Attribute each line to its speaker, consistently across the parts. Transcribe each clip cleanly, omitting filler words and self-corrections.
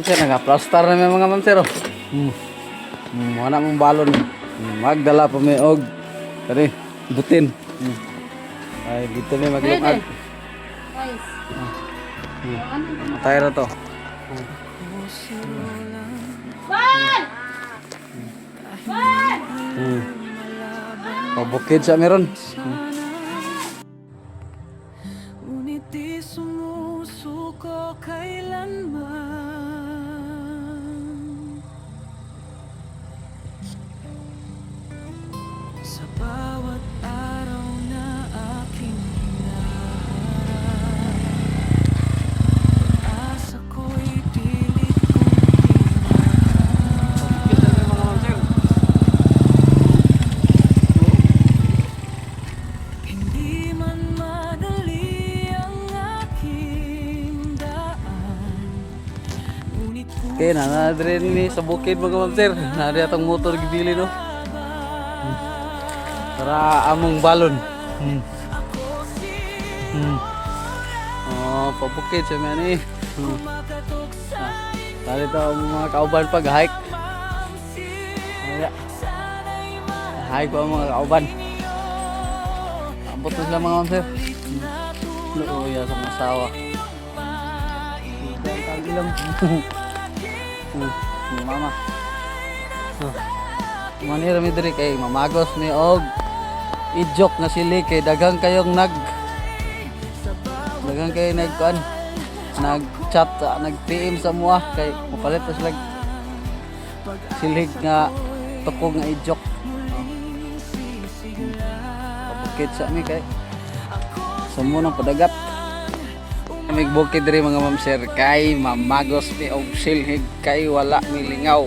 Speaker 1: sir, nag-plaster na may mga ma'am sir. Oh. Wala mong balon. Magdala pa may og kani butin. Ay dito may maglungag.
Speaker 2: Guys.
Speaker 1: Tayo na to.
Speaker 2: Bal! Bal!
Speaker 1: Pabukid sa meron.
Speaker 3: Ngunit di sumusuko kailanman. Sa bawat araw na aking hinaharap, asa ko'y pilit kong Hindi man madali ang aking daan, ngunit
Speaker 1: Okay, na na ni sa bukid mga ma'am sir. Nari atong motor gibili no. Para among balon. Oh, pabukid sa mga ni. Ah, tali to ang mga kauban pag hike. Wala. Hike pa ang mga kauban. Ambot na sila mga ma'am sir. Luya sa mga asawa. Ang ilang. Mama. Oh. Manira mi diri kay mamagos mi og ijok nga sili kay daghang kayong nag daghang kayo nag kuan nag chat nag PM sa mua kay mopalit pa sila silhig nga tukog nga ijok. Oh. Pabukid sa mi kay sa mo nang padagat. Kami bukid diri mga ma'am sir kay mamagos mi og silhig kay wala mi lingaw.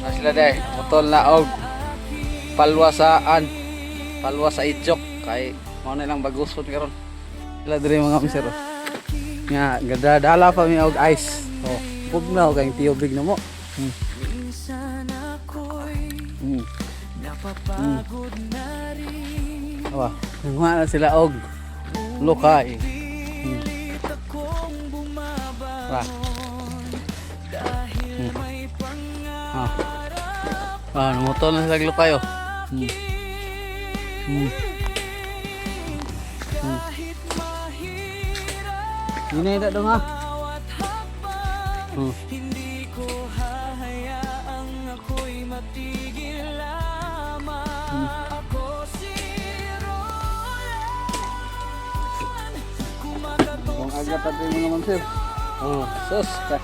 Speaker 1: Na sila day, putol na og palwasaan, palwa sa ijok kay mao na ilang bagusod karon. Sila diri mga ma'am sir. Oh. Nga gadadala pa mi og ice. Oh, bugnaw kay tubig na mo.
Speaker 3: Minsan ako'y napapagod na rin.
Speaker 1: Awa, nanguha na sila og lukay.
Speaker 3: Pilit akong bumabangon
Speaker 1: Ra.
Speaker 3: dahil may pangarap.
Speaker 1: Ah, namutol na sila og lukay oh.
Speaker 3: Kahit mahirap
Speaker 1: Hinay na dong ah.
Speaker 3: bawat hakbang, hindi ko hahayaang ako'y matigil lamang. Ako si Roland, kumakatok
Speaker 1: Lungag na pati mga ma'am sir. Oh, sus ka.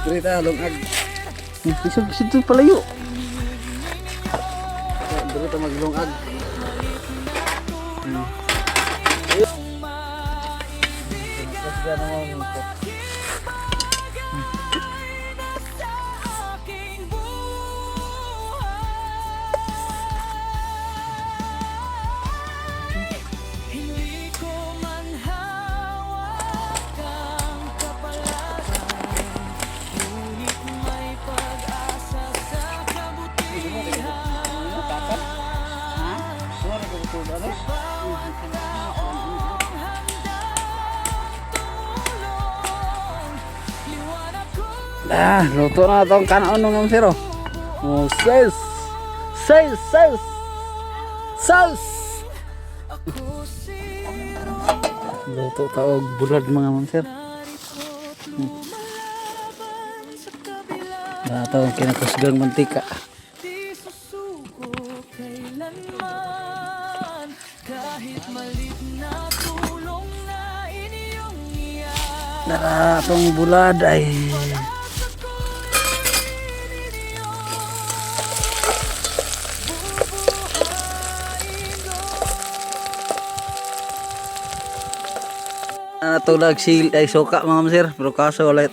Speaker 1: Diri ta lungag. Isog situ palayo. Diri ta maglungag. Tapos gano'n mo po.
Speaker 3: sa aking buhay. Hindi ko man hawak ang kapalaran, ngunit may pag-asa sa kabutihan. Bawat taong handang tumulong, liwanag ko.
Speaker 1: Ah, luto na itong kanaon ng ma'am sir. Oh, oh sis. Sis, sis. Sis.
Speaker 3: Ako si
Speaker 1: Luto ta og bulad mga ma'am sir.
Speaker 3: Narito't lumalaban sa kabila.
Speaker 1: Ito ang kinakusgang mantika.
Speaker 3: Di susuko kailanman, kahit malit na tulong na inyong iyan.
Speaker 1: Nara, itong bulad ay
Speaker 3: Pag-asa ko'y ninyo, bubuhayin ko.
Speaker 1: Natulag sil ay suka mga ma'am sir. Pero kaso wala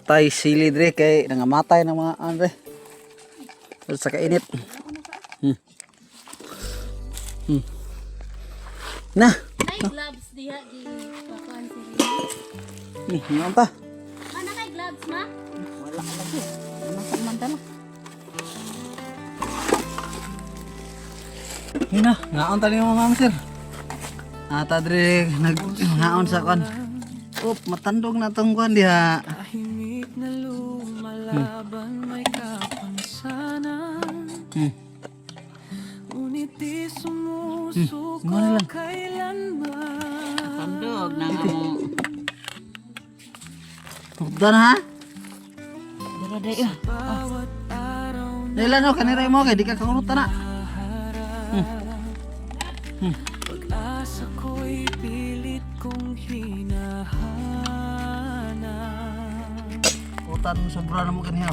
Speaker 1: tay sili dre kay nangamatay ng mga andre. Sa kainit. Na.
Speaker 2: Nay gloves diha gi pakuan si Rin.
Speaker 1: Ngaon ta.
Speaker 2: Ma na kay gloves ma?
Speaker 1: Wala lagi. Ano man ta na. Hina, ngaon ta nimo mga ma'am sir. Ata dre nag ngaon sa kon. Op, matandog na tong kon diha.
Speaker 3: Tahimik. Sumusuko
Speaker 1: Mo na lang.
Speaker 3: kailanman.
Speaker 4: Tandog na ang
Speaker 1: Tukdan ha?
Speaker 4: Dara day ah.
Speaker 3: Bawat araw.
Speaker 1: Dahil ano, kanira mo kay di ka kakurutan na.
Speaker 3: Pag-asa ko'y pilit kong hinahanap.
Speaker 1: Utan sobra na mo kanina.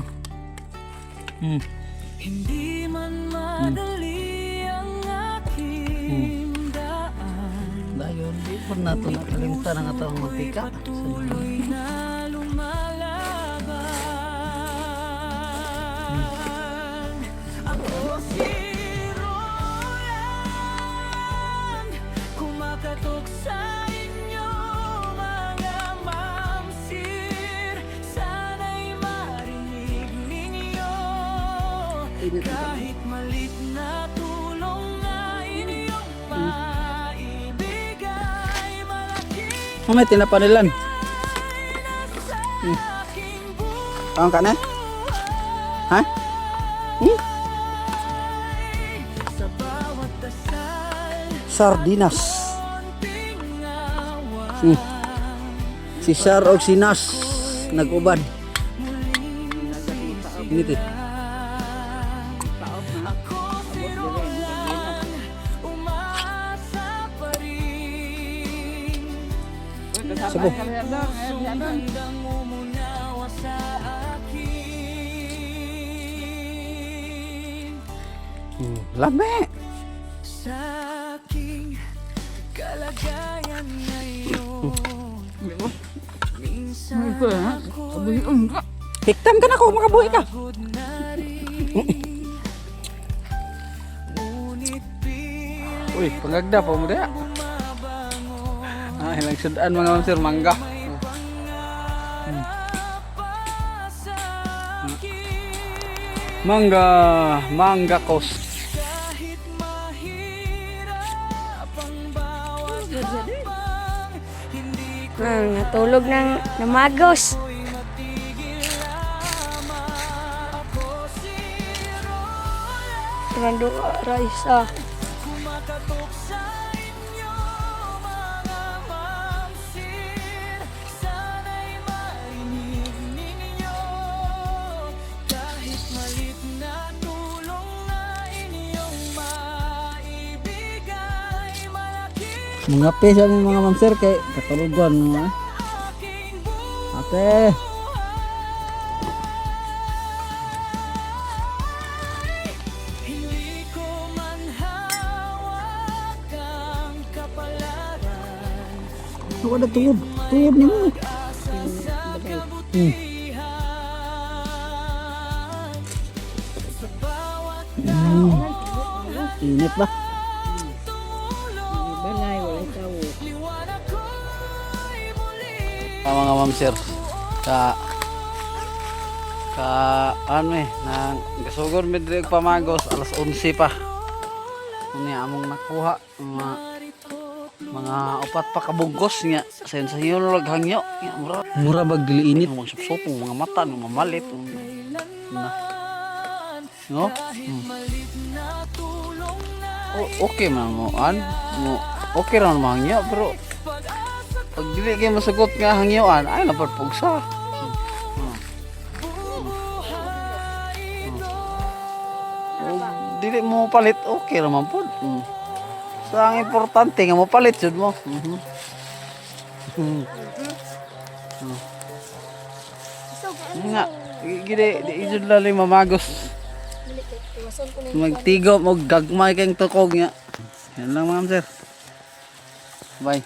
Speaker 3: Hindi man madali ang aking daan,
Speaker 1: Dayon, di po nato nakalimutan ang atong mantika.
Speaker 3: patuloy na lumalaban. Ako si Roland, kumakatok sa inyo, mga mamsir. Sana'y marinig ninyo kahit malit na tulong na inyong maibigay, malaking
Speaker 1: Mamay, tinapanilan.
Speaker 3: sa aking buhay.
Speaker 1: Tawang ka na? Ha?
Speaker 3: Sa bawat dasal,
Speaker 1: Sardinas.
Speaker 3: konting awa,
Speaker 1: Si Sar og si Nas nag-uban.
Speaker 3: muling
Speaker 1: Init eh.
Speaker 3: Ako si Roland, umaasa pa rin.
Speaker 1: Sabo.
Speaker 3: Pusong handang umunawa sa akin.
Speaker 1: Lame.
Speaker 3: Sa aking kalagayan ngayon, minsan ako'y
Speaker 1: Hiktam ka na kung makabuhi ka.
Speaker 3: pagod na rin. Ngunit pilit
Speaker 1: Uy, pangagda pa mo diha.
Speaker 3: bumabangon.
Speaker 1: Ah, ilang sudan mga ma'am sir, mangga.
Speaker 3: May pangarap pa sa akin.
Speaker 1: Mangga, mangga kos.
Speaker 3: Kahit mahirap ang bawat hakbang, hindi ko
Speaker 2: Natulog ng namagos.
Speaker 3: matigil lamang. Ako si Roland,
Speaker 2: Nando rice ah.
Speaker 3: kumakatok sa inyo, mga mamsir. Sana'y marinig ninyo kahit malit na tulong na inyong maibigay, malaking
Speaker 1: Mga pe sa aming mga ma'am sir kay katulugan mo ah.
Speaker 3: aking buhay.
Speaker 1: Ate.
Speaker 3: Hindi ko man hawak ang kapalaran,
Speaker 1: Wala tungod. Tungod nimo.
Speaker 3: asa sa kabutihan. Sa bawat taong
Speaker 1: Init ba?
Speaker 3: tumulong,
Speaker 4: Balay walay tawo.
Speaker 3: liwanag ko'y muli.
Speaker 1: Ah, mga ma'am sir ka ka ano eh nang gasugod mi diri og pamagos alas 11 pa unya among nakuha mga upat pa kabugos nga sayon sa hiyon lag hangyo nga mura mura bag dili init mga supsopong mga mata mga mamalit na no.
Speaker 3: Malit na tulong na
Speaker 1: Okay man mo an mo okay ra man hangyo pero
Speaker 3: pag-asa
Speaker 1: pag dili kay masagot nga hangyoan ay na pugsa.
Speaker 3: buhay ito.
Speaker 1: O dili mo palit, okay ra man pud. Sa ang importante nga mo palit jud mo. Nga, gidi di jud lali mamagos. Magtigo mo gagmay kang tukog nga. Yan lang, ma'am sir. Bye.